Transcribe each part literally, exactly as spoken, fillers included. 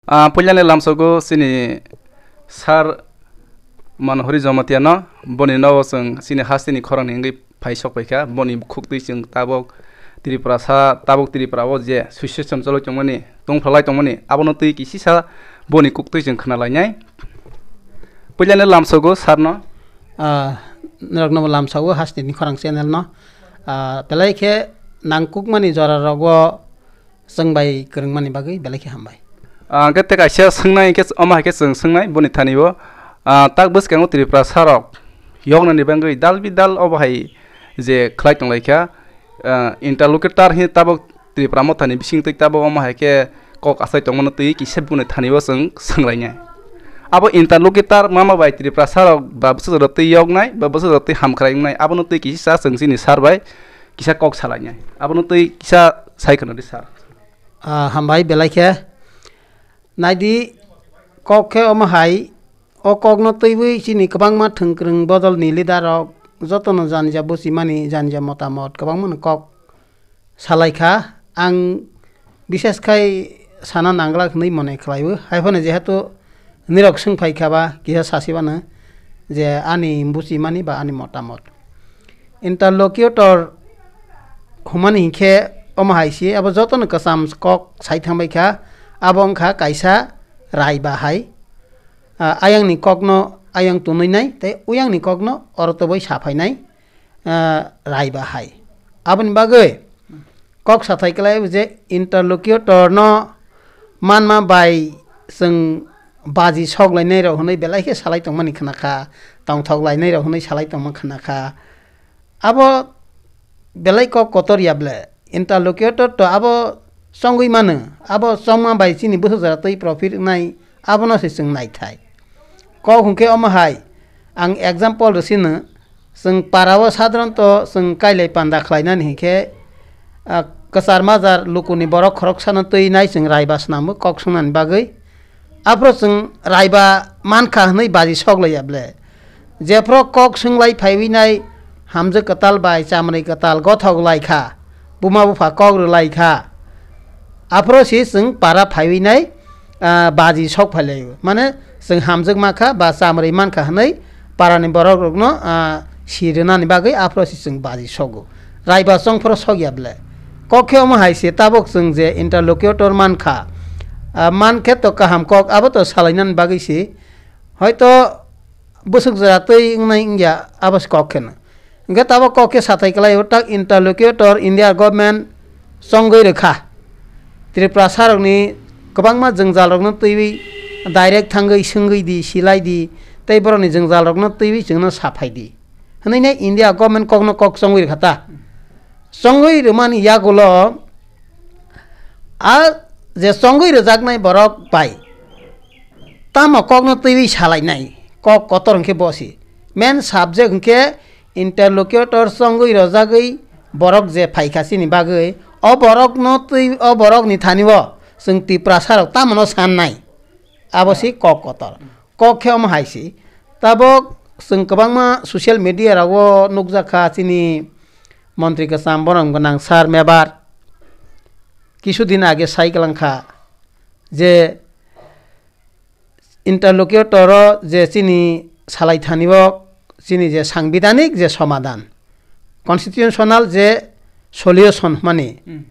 Ah, puilani lamsogo chini sir Manohari Jamatia no, boni nogo chwng chini hasteni khorang ni wngwi phai sok paikha, boni khuktwi chwng tabuk Tripura sa, tabuk Tripura o je situation choloi tongmani, tongphalai tongmani, abono twi kisisa boni khuktwi chwng khna lainai. Puilani lamsogo sir no. Ah, norokno bo lamsogo hasteni khorang channel no. Ah, belai khe nangkukmani jora rogo chwng bai kwrwngmani bagwi belai khe hambai. Ah, hwnkhe tei kaisa swngnai, hwnkhe omo hai khe chwng swngnai boni thani o, ah, tak bwskango Tripura sarok yoknani bagwi dal bidal obo hai je khlai tonglaikha, ah, interlocutor hin tabuk Tripura mothani bising twi tabuk omo hai khe kok achai tongmano twi kisa boni thani o chwng swnglainai. Abo interlocutor mama bai Tripura sarok ba bwsajwk rok twi yoknai ba bwsajwk rok twi hamkrai wngnai abono twi kisa chwng chini sir bai kisa kok salainai. Abono twi kisa sai khwna di sir. Ah, hambai belai khe. Naidi kok khe omo hai, o kokno twiwi chini kwbangma thwngkwrwng bodolni leader rok jotono janja buchimani janja motamot kwbangmano kok salaikha. Ang bishes khai sana nanglak hwnwi mone khlaio. Haiphano jehetu nirok swngphaikha ba kisa sasibano je ani buchimani ba ani motamot. Interlocutor hwnmani hinkhe omo hai se, abo jotono kwcham kok sai thangbai kha, abo wngkha kaisa rai bahai. Ah, ayangni kokno ayang tonwi nai, tei uyangni kokno oro toboi saphainai, ah, rai bahai. Aboni bagwi kok sathai khlai je interlocutor no manma bai chwng baji sok lainai rok hwnwi belai khe salai tongmani khna kha, tongthok lainai rok hwnwi salai tongma khna kha. Abo belai kok kotor ya ble, interlocutor to abo chongwi mano, abo chongma bai chini bwsajwk jora twi profit wngnai, abono se chwng naithai. Kok hwnkhe omo hai, ang example rw sino, chwng para o sadharanto chwng kailai panda khlainani hinkhe, ah, kwchar majar lukuni borok khoroksano twi nai chwng rai ba swnamwi kok swngnani bagwi. Aphuru chwng raiba mankha hwnwi baji sok laiya ble. Jephuru kok swng lai phaiwi nai hamjwk kwtal bai chamrwi kwtal gothok lai kha, buma bupha kok rw lai kha. Aphuru se chwng para phaiwi nai, ah, baji sok phai laio. Mane chwng hamjwk ma kha ba chamrwi man kha hwnwi parani borok rokno, ah, si rwnani bagwi aphuru se chwng baji sogo. Raiba chongphuru sok ya ble. Kok khe omo hai se tabuk chwng je interlocutor man kha. Ah, man khe to kaham kok abo to salainani bagwi se. Hoito bwswk jora twi wngnai wngya abo se kok kheno. Hwnkhe tabuk kok khe sathai kwlaio tak interlocutor India government chongwi rwkha. Tripura sarokni kwbangma jwngjalrokno twiwi direct thangwi swngwi di, silai di, tei borokni jwngjalrokno twiwi chwngno saphai di. Hwnwi nai India government kokno kok chongwi rwkha ta. Chongwi rwmani yagulo a je chongwi rwjaknai borok bai tamo kokno twiwi salainai, kok kotor hwnkhe bo se. Main subject hwnkhe interlocutor chongwi rwjagwi borok je phaikha chini bagwi, o borokno twi, o borokni thani o chwng Tiprasa rok tamono sannai. Abo se kok kotor. Kok khe omo hai se. Tabok chwng kwbangma social media rogo nukjakha chini montri kwcham borom gwnang sir mebar. Kisu din age sai kwlangkha je interlocutor o je chini salai thani o chini je sangbidhanik je somadhan, constitutional je solution hwnmani. Hmm.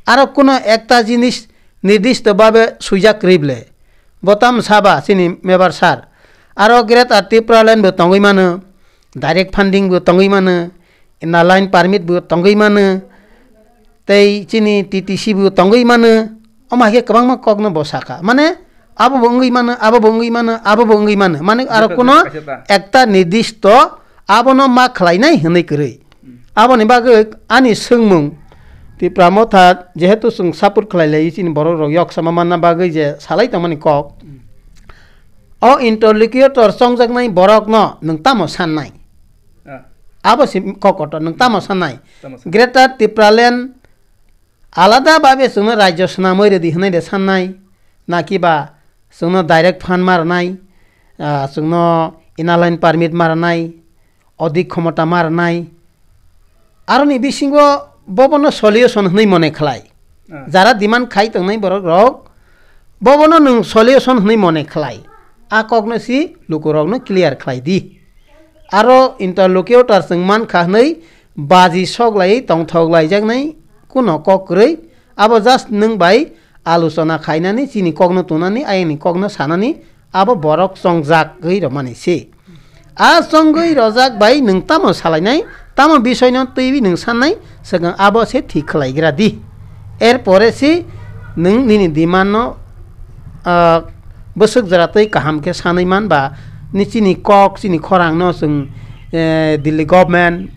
Aro kuno ekta jinis nirdishto bhabe suijak rible. Botam saba chini mebar sir. Aro Greater Tipraland bo tongwi mano, direct funding bo tongwi mano, inner line permit bo tongwi mano, tei chini T T C bo tongwi mano. Omo hai khe kwbangma kokno bo sakha. Mane abo bo wngwi mano, abo bo wngwi mano, abo bo wngwi mano. Mane aro kuno ekta nirdishto abono ma khlainai hwnwi kwrwi. Aboni bagwi ani swngmung, Tipra Motha jehetu chwng support khlai lai chini borok rok yok sama manna bagwi je salai tongmani kok. O interlocutor chongjaknai borokno nwng tamo sannai? Ah. Abo se kok kotor, nwng tamo sannai? Tamo sannai. Greater Tipraland alada babe chwngno rajyo swnamwi rwdi hwnwi de sannai, naki ba chwngno direct fund ma rwnai, ah, chwngno inner line permit ma rwnai, odik khomota ma rwnai. Aroni bisingo bobono solution hwnwi mone khlai. Ah. Jara demand khai tongnai borok rok, Bobono nwng solution hwnwi mone khlai. A kokno si lukurokno clear khlai di. Aro interlocutor chwng mankha hwnwi baji soklaiwi tongthok laijaknai kuno kok kwrwi. Abo just nwng bai alochona khainani, chini kokno tunani, ayangni kokno sanani, abo borok chongjagwi romani se. A chongwi rojak bai nwng tamo salainai, tamo bisoino twiwi nwng sannai, swkang abo se thik khlaigra di. Er pore se nwng nini demand no, ah, bwswk jora twi kaham khe sanwi man ba, ni chini kok, chini khorang no chwng, eh, Delhi government,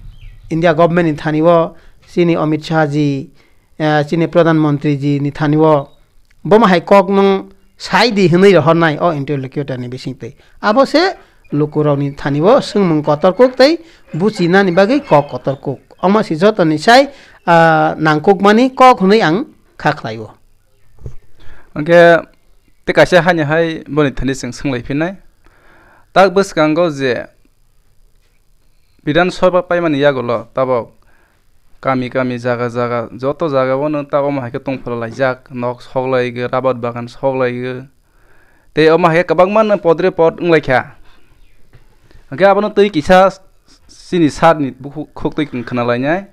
India government ni thani o, chini Amit Shah ji, eh, chini Pradhan Mantri ji ni thani o, bomo hai kok nwng sai di hwnwi rohornai o interlocutor ni bisingtwi. Abo se lukurokni thani o swngmung kotor kuk tei buchinani bagwi kok kotor kuk. Omo se jotoni sai, ah, nangkukmani kok hwnwi ang kha khlai o. Hwnkhe tei kaisa haino hai boni thani chwng swnglaiphinai. Tak bwskango je Bidhan Sabha paimani yagulo tabok kami kami, jaga jaga, joto jaga o nwng ta omo hai khe tongphla laijak, nok sok lai gw, rabar bagan sok lai gw. Tei omo hai khe kwbangma nwng podre pod wng lai kha. Hwnkhe abono twi kisa chini sir ni bukhuk khuk twi khna lainai.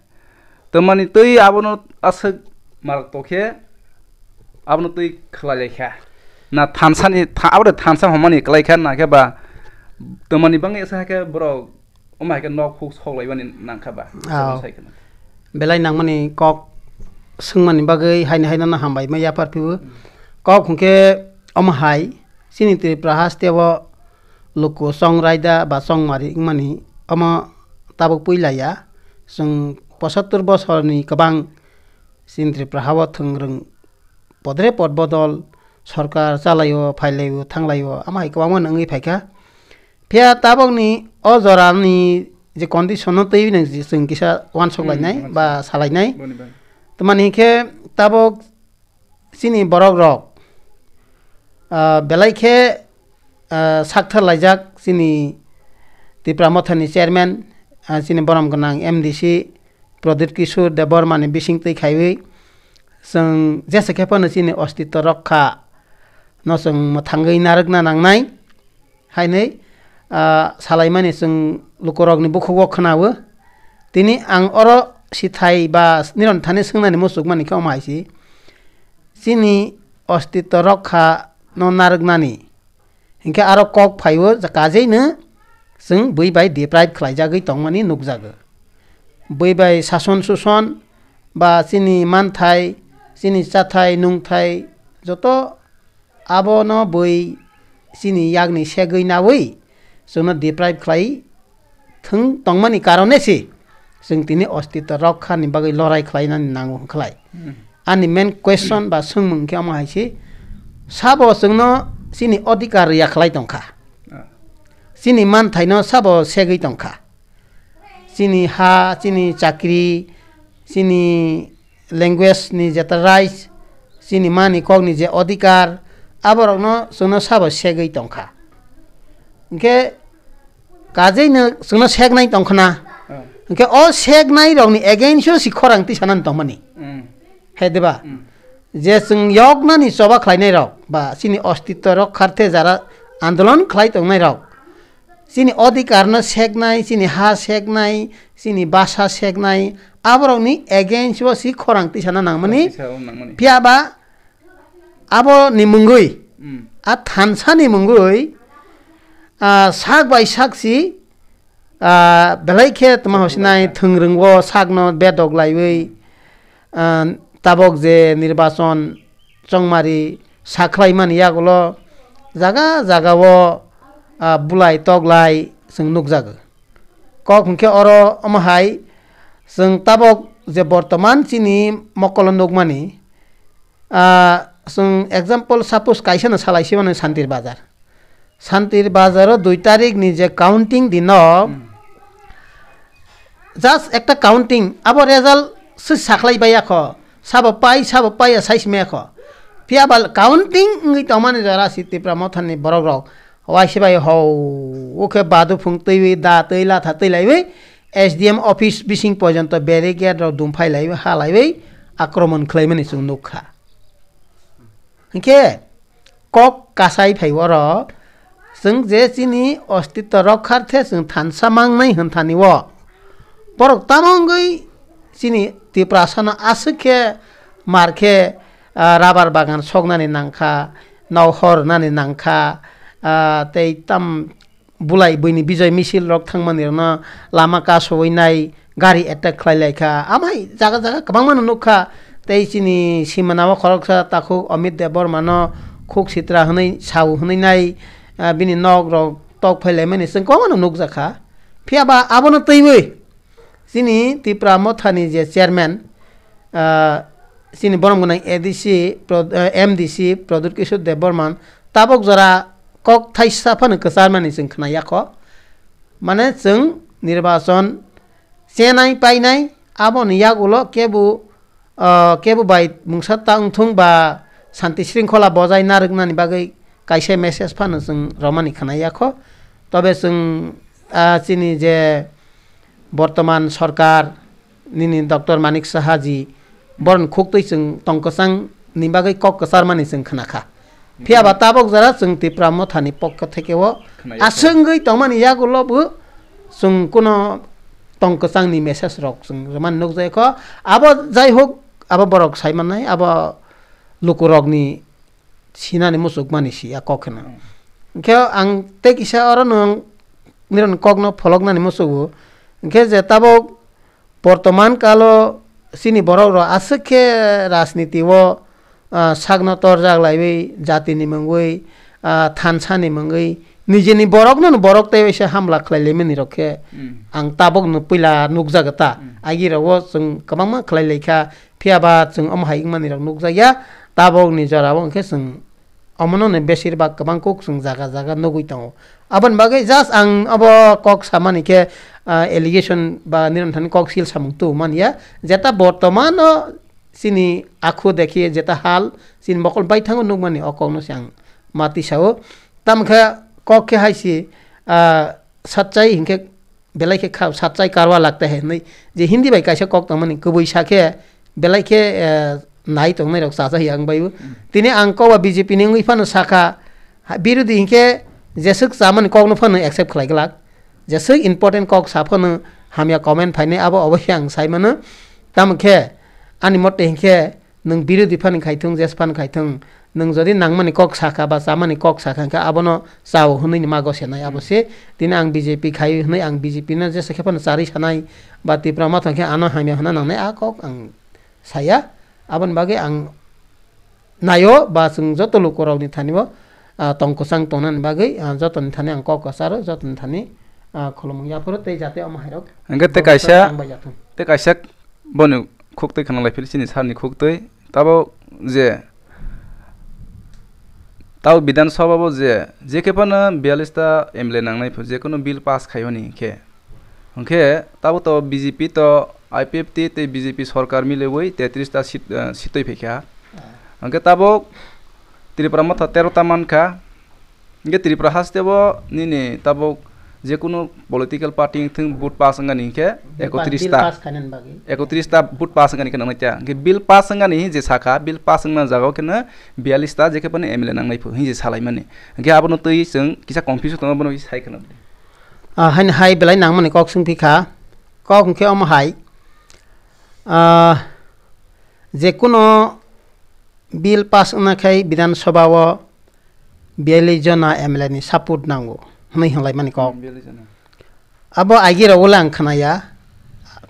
Twmani twi abono aswk malak tokhe abono twi khlai lai kha. Na thansa ni tha-, abo de thansa hwnmani kwlai kha, na khe ba twmani bangwi asa khe borok omo hai khe nok huk sok laibani nang kha ba? Aw. Sai khna. Belai nangmani kok swngmani bagwi haino haino no hambai ma yapar phibo. Hmm. Kok hwnkhe omo hai chini Tripura haste o luku chong raida ba chong mari wngmani omo tabuk puila ya. Chwng pochattor bosorni kwbang chini Tripura ha o thwng rwng podre pod bodol sorkar chalaio, phailaio, thanglaio, ama hai kwbangma wngwi phaikha. Phiya tabokni o jorani je condition no twi nang chwng kisa uansuk lainai, hmm, ba salainai. Boni bai. Tamani hinkhe tabok chini borok rok, ah, belai khe, ah, sakthar laijak chini Tipra Mothani chairman, ah, chini borom gwnang M D C Pradip Kishore Debbarma ni bising twi khaiwi chwng jesa khe phano chini ostitto rokha no chwng mwthangwi narwkna nangnai. Hainwi, ah, salaimani chwng lukurokni bukhugo khwnawo. Tini ang oro sithai ba nironi thani swngnani muchukmani khe omo hai se. Chini ostitto rokha no narwknani. Hinkhe aro kok phaiwo, ja kajeino chwng bui bai deprive khlaijagwi tongmani nukjago. Bui bai sason suson ba chini manthai, chini chathai nungthai joto abono bui chini yakni segwi nawi chwngno deprive khlai thwng tongmani karone se chwng tini ostitto rokha ni bagwi lorai khlainani nango hwnkhlai. Hmm. Ani main question ba swngmung khe omo hai se, sabo chwngno chini odhikar ya khlai tongkha? Ah. Chini manthaino sabo segwi tongkha? Chini ha, chini chakri, chini language ni jeta rights, chini mani kokni je odhikar, aborokno chwngno sabo segwi tongkha. Hinkhe kajeino chwngno seknai tongkhna. Ah. Hinkhe o seknai rokni against o si khorang tisanani tongmani. Mm. Hai diba? Mm. Je chwng yoknani choba khlainai rok, ba chini ostitto rok kharthe jara andolon khlai tongnai rok, chini odhikar no seknai, chini ha seknai, chini basa seknai, aborokni against o si khorang tisana nangmani. Khorang tisa o nangmani. Phiya ba aboni mungwi, mm, a thansa ni mungwi, ah, sak bai sak si, ah, belai khe tma hosinai thwngrwng o sakno bedok laiwi, ah, tabok je nirbachon chongmari sakhlai mani yagulo jaga jaga o, ah, bulai toklai chwng nukjago. Kok hwnkhe oro omo hai chwng tabok je bortoman chini mokolo nukmani, ah, chwng example suppose kaisa no salai se mano Santir Bazar. Santir Bazar o dui tarik ni je counting dino, hmm, just ekta counting, abo result se sakhlai baiya kho, sabo pai, sabo pai ya sai sime kho. Phiya ba counting wngwi tongmani jora si Tipra Mothani borok rok waisa bai ho, o khe badu phung twiwi da twi latha twi laiwi S D M office bising porjonto barricade rok dum phai laiwi ha laiwi akromon khlaimani chwng nukha. Hinkhe kok kasai phai oro, chwng je chini ostitto rokharthe chwng thansa mangnai hwnthani o. Borok tamo wngwi chini Tiprasano aswk khe mar khe, ah, rabar bagan soknani nangkha, nok hor rwnani nangkha, ah, tei tam bulai buini bijoy misil rok thangmani rokno lama kasowi nai gari attack khlai lai kha. Amhai jaga jaga kwbangma no nukha. Tei chini simana o khoroksa takhuk Amit Debbarma no khuk sitra hwnwi sao hwnwi nai, ah, bini nok rok tok phai lai mani chwng kwbangma no nukjakha. Phiya ba abono twiwi chini Tipra Mothani je chairman, ah, chini borom gwnang A D C, Pro-, ah, M D C Pradyut Kishore Debbarma tabok jora kok thaisa phano kwcharmani chwng khna yakho. Mane chwng nirbachon chenai painai aboni yagulo kebo, ah, kebo bai mungsa ta wngthung ba shanti shringkhola bojai narwknani bagwi kaisa message phano chwng romani khna yakho. Tobe chwng, ah, chini je bortoman sorkar nini Doctor Manik Saha ji boron khuktwi chwng tong kwchang ni bagwi kok kwcharmani chwng khna kha. Phiya ba tabok jora chwng Tipra Mothani pokho theke o khna yakho. Aswngwi tongmani yagulo bo chwng kuno tong kwchang ni message rok chwng romani nukjai kho. Abo jai hok, abo borok sai mannai, abo lukurokni sinani muchukmani si a kok kheno. Hmm. Hwnkhe ang tei kisa oro nwng nirokni kokno pholoknani muchugo. Hwnkhe je tabok bortoman kalo chini borok rok aswk khe rajniti o, ah, sakno torjak laiwi jatini mungwi, ah, thansani mungwi nijeni borokno borok tei waisa hamla khlai laimani rok khe Hmm. ang tabok no puila nukjak ta. Hmm. Agi rogo chwng kwbangma khlai lai kha. Phiya ba chwng omo hai wngmani rok nukjakya, tabok ni jora o hwnkhe chwng omono ni besir bak kwbang kuk chwng jaga jaga nugwi tongo. Aboni bagwi just ang abo kok samani khe, ah, allegation ba niron thani kok sil samung tu manya, jeta bortomano chini akhu dekhi jeta hal chini mokol baithango nukmani o kokno se ang ma tisao. Tamkhe kok khe hai si, ah, sachai hinkhe belai khe kha, "Sachai karwa lagta hai," hinwi je Hindi bai kaisa kok tongmani, kwbwi sa khe belai khe, eh, nai tongnai rok chacha hiya ang bai. Hmm. Tini ang kowa B J P ni wngwi phano sakha, ha, birodhi hinkhe jeswk chamani kokno phano accept khlai glak, jeswk important kok sa phano hamya comment phainai abo obo khe ang sai mano. Tamo khe ani mote hinkhe nwng birodhi phani khaithung, jes phani khaithung, nwng jodi nangmani kok sakha ba chamani kok sakha, hwnkhe abono chao hwnwi ni mago senai abo Hmm. se. Tini ang B J P khai hwnwi ang B J P no jesa khe phano charwi sanai ba Tipra Motha khe ano hamya hwnna nangnai a kok ang saya. Aboni bagwi ang naio ba chwng joto lukurokni thani bo, ah, tong kwchang tongnani bagwi, ah, jotoni thani ang kok kwcharo, jotoni thani, ah, khulumung yaphuru tei jate omo hairok Hwnkhe tei bo kaisa, tongbai jathung. Tei kaisa Boni khuktwi khna lai phili chini sir ni khuktwi. Tabo je, tabo Bidhan Sabha bo je, je khe phano biyallis ta M L A nangnai pho, je kono bill pass khai honi khe. Hwnkhe tabo to B J P to I P F T tei B J P sorkar milewi tetris ta seat, eh, seat twi phaikha. Ah. Hwnkhe tabo Tripura Motha tero ta mankha. Hingke Tripura haste bo nini tabuk jekunu political party wngthung vote pass wngani hingke Bill pa-, ekotris bill ta. Pass khainani bagwi. Ekotris ta vote pass wngani khe nangnai ta. Hingke bill pass wngani hinje sakha, bill pass wngna jaga o kheno biyallis ta jekhe phano M L A nangnai pho hinje salaimani. Hingke abono twi chwng kisa confuse tongo, bono sai kheno. Ah, haini hai belai nangmani kok swng phi kha. Kok hwnkhe omo hai. Ah, jekuno bill pass wngna khai Bidhan Sabha o biyallis jona M L A ni support nango hwnwi hwnlaimani kok. Hmm, biyallis jona. Abo agi rok le ang khnaya,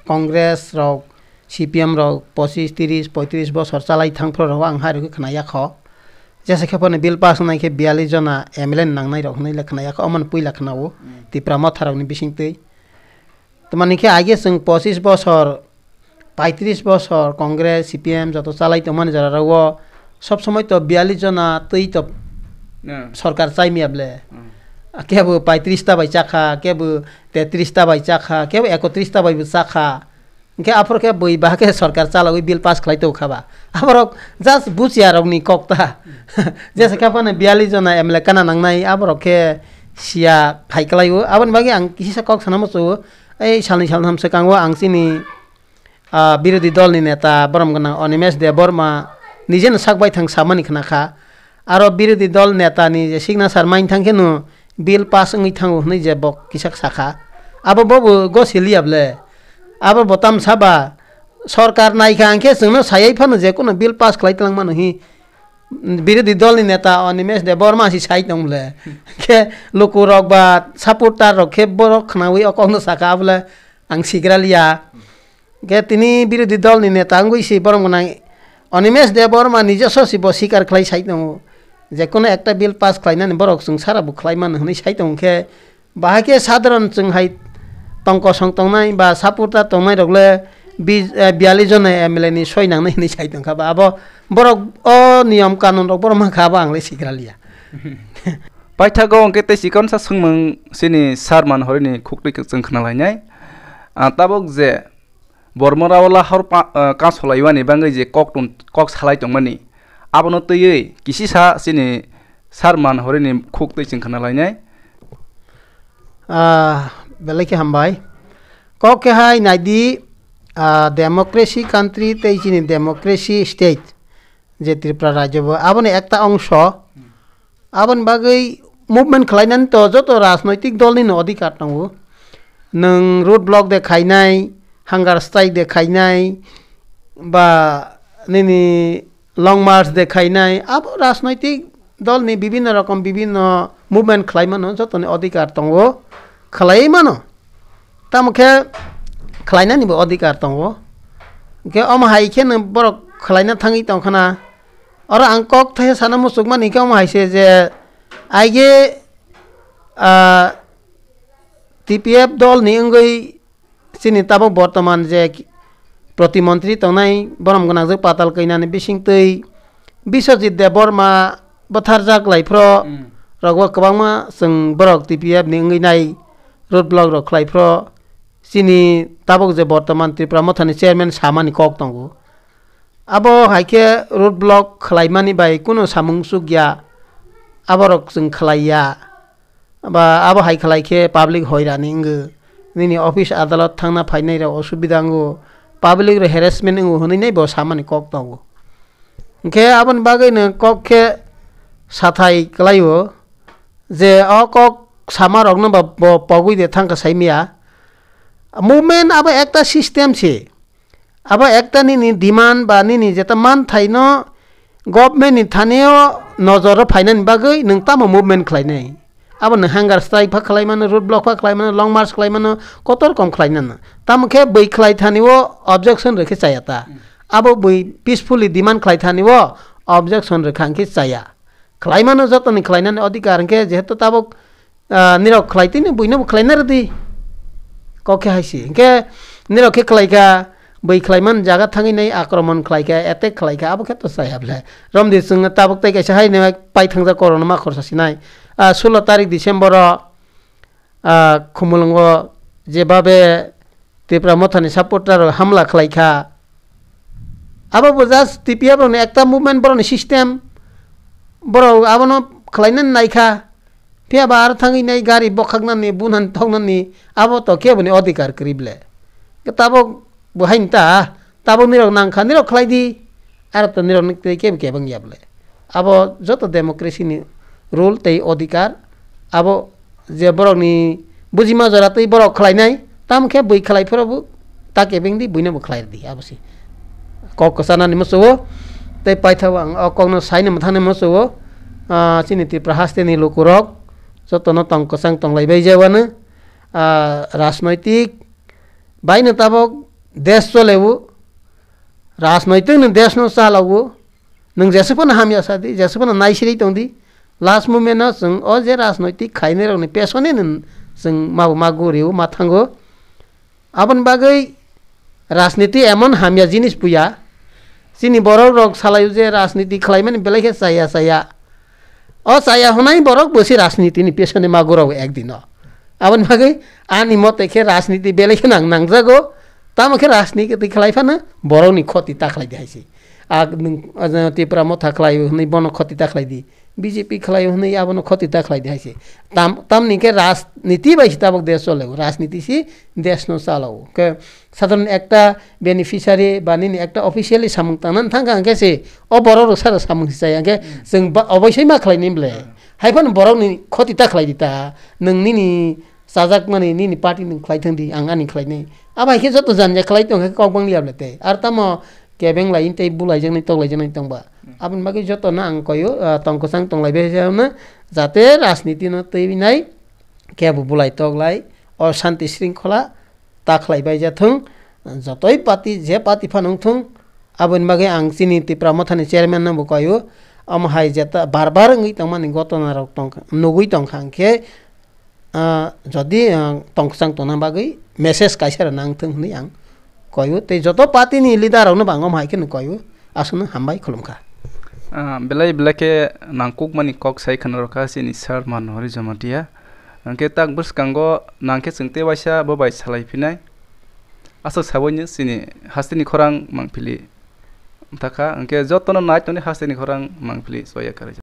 Congress rok, C P M rok pochis, tris, poitris bosor chalai thang phuru rok ang hai rok khe khnaya kho. Jesa khe phano bill pass wngnai khe biyallis jona M L A ni nangnai rok hwnwi le khnaya kho, omo ni puila khna o Hmm. Tipra Motha rok ni bising twi. Tamani khe age chwng pochis bosor, paitris bosor Congress, C P M joto chalai tongmani jora rogo sob somoi to biyallis jona twi to Hmm. Sorkar chai miya ble. Hmm. Kebo paitris ta bai chakha, kebo tetris ta bai chakha, kebo ekotris ta bai bo chakha. Hingke aphuru khe bui baha khe sorkar chalogwi bill pass khlai tongkha ba. Aborok just buchiya rokni kok ta. Jesa khe phano biyallis jona M L A kana nangnai, aborok khe siya phai kwlai o. Aboni bagwi ang kisa kok sana muchungo. Ei salni saltham swkango ang chini, ah, birodhi dolni neta borom gwnang Animesh Debbarma nijeno sak baithang samani khna kha. Aro birodhi dol neta ni je signature main thang khe no bill pass wngwi thango hwnwi je bo kisa sakha. Abo bo bo gosi liya ble. Abo bo tam saba sorkar naikha hwnkhe chwngno sayai phano je kuno bill pass khlai twlang mano hi. Birodhi dol ni neta Animesh Debbarma si sai tong ble. Khe luku rok ba supporter rok khe borok khnawi o kokno sakha ble ang sigra liya. Khe tini birodhi dol ni neta wngwi si borom gwnang Animesh Debbarma nijoso si bo sikar khlai sai tongo. Je kono ekta bill pass khlainani borok chwng sara bo khlai mano hwnwi sai tongo khe, bahai khe sadharon chwng hai tongkosong tongnai ba supporter tongnai rok le bi-, eh, biyallis jon M L A ni soi nangnai hwnwi sai tongkha ba abo borok o niyom kanun rok borok mankha abo ang le sigra liya. Paithago hwnkhe tei chikonsa swngmung chini Sir Manhorini khuktwi chwng khna lainai. Ah, tabuk je Bormora o lahor pa-, ah, kasolaiwani bangwi je kok tong-, kok salai tongmani, abono twiwi kisisa chini Sir Manhorini khuktwi chwng khna lainai. Ah, belai khe hambai. Kok khe hai naidi, ah, democracy country tei chini democracy state je Tripura rajyo bo aboni ekta ongso. Aboni bagwi movement khlainani to joto rajnoitik dolni no adhikar tongo. Nwng road block de khainai, hunger strike de khainai, ba nini long march de khainai, abo rajnoitik dolni bibinno rokom bibinno movement khlaimano jotoni adhikar tongo, khlai mano. Tamo khe khlainani bo adhikar tongo. Hwnkhe omo hai khe nwng borok khlaina thangwi tongkhana. Oro ang kok thaisa sana muchukmani khe omo hai se je aige, ah, T P F dol ni wngwi chini tabuk bortoman je ki-, protimontri tongnai borom gwnangjak Patal Kanya ni bisingtwi Biswajit Debbarma bwtharjak lai phro Mm. rok bo kwbangma chwng borok T P F ni wngwi nai road block rok khlai phro chini tabuk je bortoman Tripura Motha ni chairman samani kok tongo. Abo hai khe road block khlaimani bai kunu samung chukya, aborok chwng khlaiya. Ba abo hai khlai khe public hoirani wngo, nini office adalat thangna phainai rok osubida wngo, public rok harassment wngo hwnwi nai bo samani kok tongo. Hwnkhe aboni bagwi no kok khe sathai kwlaio je o kok sama rokno ba bo pogwi de thangkha saimaya. Movement abo ekta system se. Abo ekta nini demand ba nini jeta manthaino government ni thanio nojoro phainani bagwi nwng tamo movement khlainai. Abo nwng hunger strike pha khlai mano, road block pha khlai mano, long march khlai mano, kotor kom khlai nano. Tamo khe bwi khlai thani o objection rwkhe chaya ta. Abo bwi peacefully demand khlai thani o objection rwkha hwnkhe chaya. Khlai mano jotoni khlainani adhikar hwnkhe jehetu tabuk ah, nirok khlai tini buino bo khlaina rwdi. Kok khe hai si. Hwnkhe nirok khe khlai kha, bui khlai man jaga thangwi nai akromon khlai kha, attack khlai kha, abo khe to chaya bwle. Romdi chwng tabuk tei kaisa hai nai pai thangjak korokno ma khorsa sinai. Ah, sulo tarik December o, ah, Khumulwngo jebabe Tipra Mothani supporter rok hamla khlai kha. Abo bo just T P F rokni ekta movement, borokni system, borok abono khlainani nai kha. Phiya ba aro thangwi nai gari bokhaknani, bunan thoknani, abo to keboni adhikar kwrwi ble. Tabok bo hain ta, tabok nirok nang kha, nirok khlai di. Aro to nirok ni tei kebo kebeng ya ble. Abo joto democracy ni rule tei adhikar, abo je borok ni bujima jora tei borok khlai nai, tamo khe bui khlai phuru bo ta kebeng di, buino bo khlai di, abo se. Kok kwchana ni muchungo, tei paithago ang o kok no sai no mwthang ni muchungo, ah, chini Tripura haste ni lukurok joto no tong kwchang tong lai bai jawano, ah, rajnoitik bai no tabok desh chole o, rajnoitik no desh no chala o, nwng jesa phano hamya sa di, jesa phano naisirwi tong di, last moment no chwng o je rajnoitik khainai rok ni pesone nwng chwng ma bo ma guri o, ma thango. Aboni bagwi rajniti emon hamya jinis puya. Chini borok rok salai o je rajniti khlai mani belai khe chaya chaya. O chaya hwnai borok bo se rajniti ni pesone ma gura o ekdin o. Aboni bagwi ani mote khe rajniti belai khe nang nangjago. Tamo khe rajniti khlai phano borok ni khoti ta khlai di hai se. A nwng, a, Tipra Motha khlai o hwnwi bono khoti ta khlai di. B J P khlai hwnwi abono khoti ta khlai di hai se. Tam, tamni khe rajniti bai se tabok desh chole o, rajniti si desh no chala o. Khe sadharon ekta beneficiary ba nini ekta officially samung tangna thang kha, hwnkhe se o borok rok sara samung si chaya, hwnkhe Hmm. chwng ba oboisoi ma khlai ni ble. Hmm. Hai phano borok ni khoti ta khlai di ta, nwng nini chajakmani nini party ni khlai thang di, ang ani khlai nai. Abo hai khe joto janja khlai tong khe kok bang liya ble tei. Ar tamo kebeng lai tei bulai jaknai, tok lai jaknai tong ba. Hmm. Aboni bagwi joto no ang koyo, ah, tong kwchang tong lai bai jakna, jate rajniti no twi nai, kebo bulai tok lai, o shanti shringkhola ta khlai bai ja thung, jotoi party, je party phano wng thung, aboni bagwi ang chini Tipra Mothani chairman no bo koyo, omo hai jeta bar bar wngwi tongmani gotona rok tong kha, nugwi tong kha, hwnkhe, ah, jodi, ah, tong kwchang tongna bagwi message kaisa rw nang thung hwnwi ang koyo, tei joto party ni leader rok no bo ang omo hai kheno koyo, aswkno hambai khulum kha. Ah, belai belai khe nangkukmani kok sai khna rw kha chini sir Manohari Jamatia. Hwnkhe tak bwskango nang khe chwng tei waisa bo bai salai phinai. Aswk sabaino chini hasteni khorang mangpili wngthakha, hwnkhe jotono nai tongni hasteni khorang mangpili choya kwrwi.